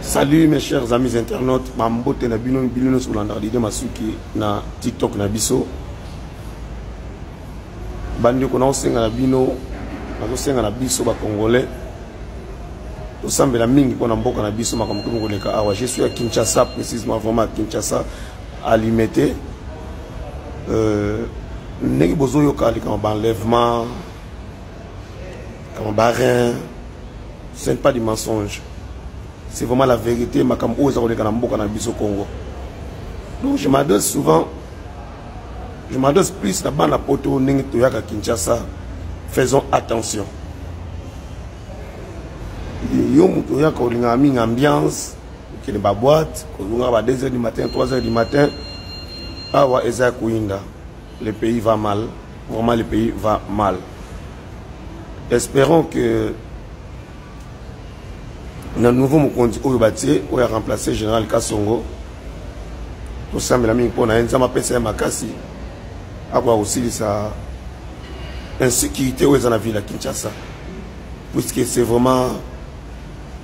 Salut mes chers amis internautes, bambote na bino bino nyonso kolandaka Dide Masuki na TikTok na biso. Bandeko naosenga na bino, nazosenga na biso ba Congolais tosambela mingi mpo na mboka na biso makambo komi koleka awa. Je suis à Kinshasa précisément, vraiment à Kinshasa à Limete. Euh, ndenge bozoyoka likambo ba enlèvement, likambo ba rein, ce n'est pas du mensonge. C'est vraiment la vérité, makambo oyo eza koleka na mboka na biso Congo. Donc je m'adresse souvent, je m'adresse plus na bana poto ndenge toyaka Kinshasa, faisons attention. Yo moto oyaka olingaka mingi ambiance, okende ba boîte, kozongaka ba 2h du matin, 3h du matin, awa eza koyinda. Le pays va mal, vraiment le pays va mal. Espérons que na nouveau mokonzi oyo batie oyo a remplacer général Kasongo, tosambela mingi mpo na ye, Nzambe apesa ye makasi akoka kosilisa insécurité oyo eza na ville ya Kinshasa, puisque c'est vraiment,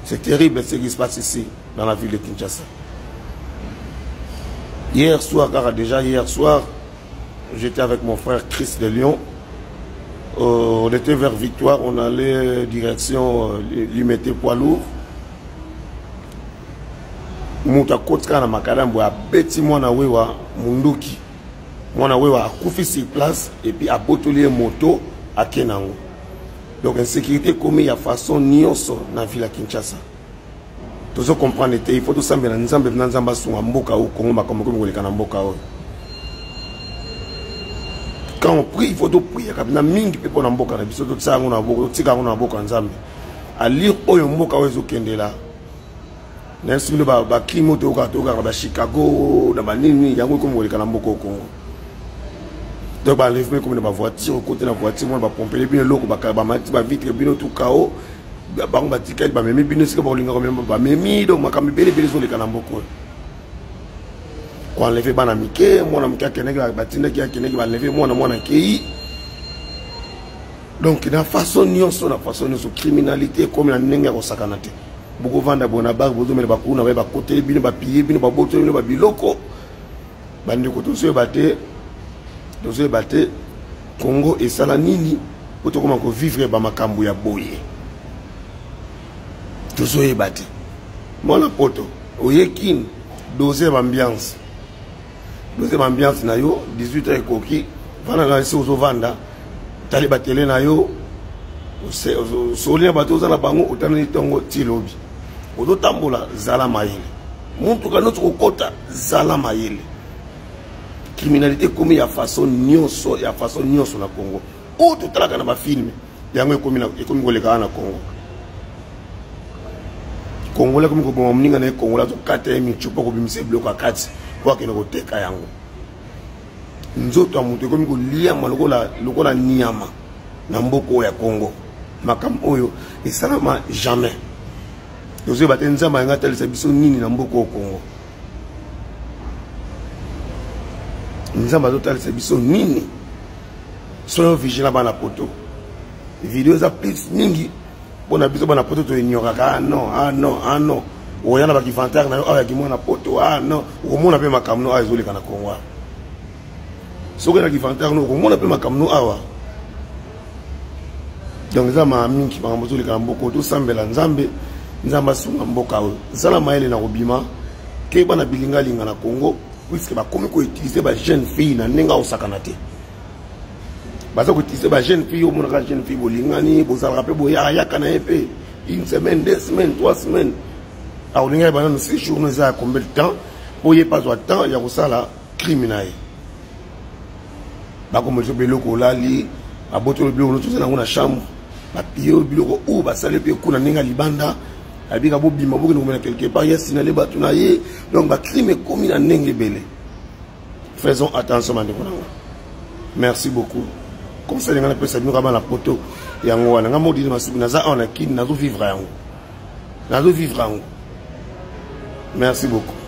c'est terrible ce qui se passe ici dans la ville de Kinshasa. Hier soir, car déjà hier soir, j'étais avec mon frère Chris de Lyon. On était vers Victoire, on allait direction Limete poids lourd. Moto akotika na makadambo abeti mwana wewa munduki, mwana wewa akufi sur place et puis abotoli ye moto ake nango. Donc insécurité ekomi ya façon nyonso na ville ya Kinshasa. Tozo comprendre te, il faut tosambela Nzambe na Nzambe asunga mboka oyo Congo, makambo ekomi koleka na mboka oyo. Quand on prie, il faut topriaka na mingi mpe mpo na mboka na biso, totia yango na maboko, totika yango na maboko ya Nzambe. Alire oyo mboka oyo ezokendela na biso bino bacrime oyo toyokaka, toyokaka ba Chicago na banini, yango ekomi koleka na mboka oyo Congo. Donc baenlèvement ekomi na bavoiture, okoti na voiture mwana bapompele bino eloko, bamati bavitre bino tout kao, bango batikali bamemi bino esika bakolinga komema bamemi. Donc makambo ebele ebele ezoleka na mboka oyo, koenleve bana mike, mwana moke akendaki, batindaki akendaki, baenleve mwana, mwana akei. Donc na façon nyonso, na façon nyonso criminalité ekomi na ndenge ya kosakana te. Bokovanda boye na bar, bozomela bakuna baye bakoteli bino, bapiye bino, babotoli bino babiloko. Bandeko, tozoyeba te, tozoyeba te Congo esala nini po tokoma kovivre bamakambo ya boye, tozoyeba te. Mwana poto oye Kin, dose bambiance, dose bambiance na yo, 18 heures ekoki, vanda na esi ozovanda, tali batele na yo, osoli na bato oza na bango, otanani ntongo ti lobi, ozotambola, zala mayele, motuka nyonso kokota, zala mayele. Criminalité ekomi ya façon nyonso, ya façon nyonso na Congo. Oyo totalaka na bafilme yango ekomi koleka na Congo. Congolais akomi koboma moninga na ye Congolais, azokata ye micupa, kobimisa biloko ya kati po akende koteka yango. Nzoto ya moto ekomi koliama lokola nyama na mboka oyo ya Congo. Makambo oyo esalama jamais. Tozoyeba te Nzambe alingi atalisa biso nini na mboka oyo Congo. Nzambe azotalisa biso nini? Soyons vigilant bana poto. Video eza plus mingi mpona biso bana poto, toignoraka. Ah non, ah non, ah non, oya na bakivantare na yo awa yaki mwana poto, ah non, okomona mpe makambo no awa ezoleka na Congo awa. Soki na kivantare no, okomona mpe makambo no awa. Donc eza maa mingi makambo ezoleka na mboka oyo. Tosambela Nzambe, Nzambe asunga mboka oyo. Zala mayele na kobima, keba na bilingalinga na Congo, puisque bakomi koutilize ba jeune fille na ndenge akosakana te. Baza koutilize ba jeune fille, omonaka jeune fille bolingani, bozalaka mpe boyakayaka na ye mpe une semaine, 2 semaines, 3 semaines, akolinga ye banano 6 jours, eza ya combien de temps po ye mpe azwa temps ya kosala crime na ye. Bakomeli biloko, olali, babotoli biloko nyonso oza nango na chambre, bapie biloko oyo basali mpe kuna ndenge ya libanda, abika bobima bokende komela quelque part, ya sinale bato na ye. Donc bacrime ekomi na ndenge ebele. Faisons attention bandeko na nga. Merci beaucoup. Conseil nga napesa bino kaka bana poto yango wana. Nga modili masuki naza awa na Kini, nazovivre yango, nazovivre yango. Merci beaucoup.